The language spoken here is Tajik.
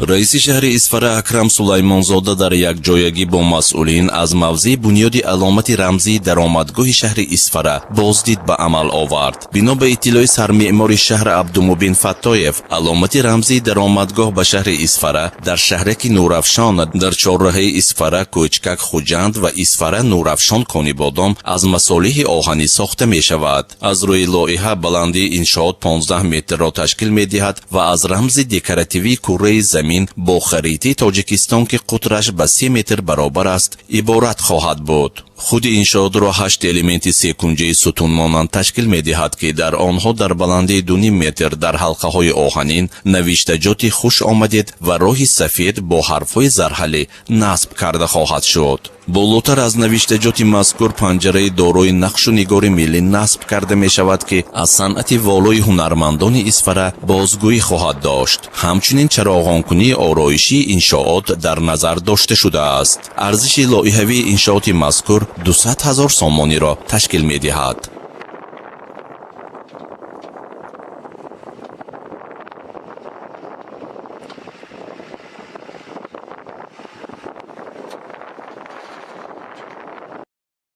Раиси шаҳри Исфара Акрам Сулаймонзода дар якҷоягӣ бо масъулин аз мавзеи бунёди аломати рамзии даромадгоҳи шаҳри Исфара боздид ба амал овард. Бино ба иттилои сармеъмори шаҳр Абдумубин Фаттоев, аломати рамзии даромадгоҳ ба шаҳри Исфара дар шаҳраки Нурафшон, дар чорраҳаи Исфара Кӯчкак Хуҷанд ва Исфара Нурафшон Конибодом аз масолиҳи оҳанӣ сохта мешавад. Аз рӯи лоиҳа, баландии иншоот 15 метрро ташкил медиҳад ва аз рамзи декоративии курраи замин бо харитаи Тоҷикистон, ки қутраш ба 3 метр баробар аст, иборат хоҳад буд. Худи иншоотро ҳашт элементи секунҷаи сутунмонанд ташкил медиҳад, ки дар онҳо дар баландии 2,5 метр дар ҳалқаҳои оҳанин навиштаҷоти «Хуш омадед» ва роҳи сафед бо ҳарфҳои зарҳалӣ насб карда хоҳад шуд. Болотар аз навиштаҷоти мазкур панҷараи дорои нақшу нигори миллӣ насб карда мешавад, ки аз санъати волои ҳунармандони Исфара бозгӯӣ хоҳад дошт. Ҳамчунин чароғонкунии ороишии иншоот дар назар дошта шудааст. Арзиши лоиҳавии иншооти мазкур 200 000 сомониро ташкил медиҳад.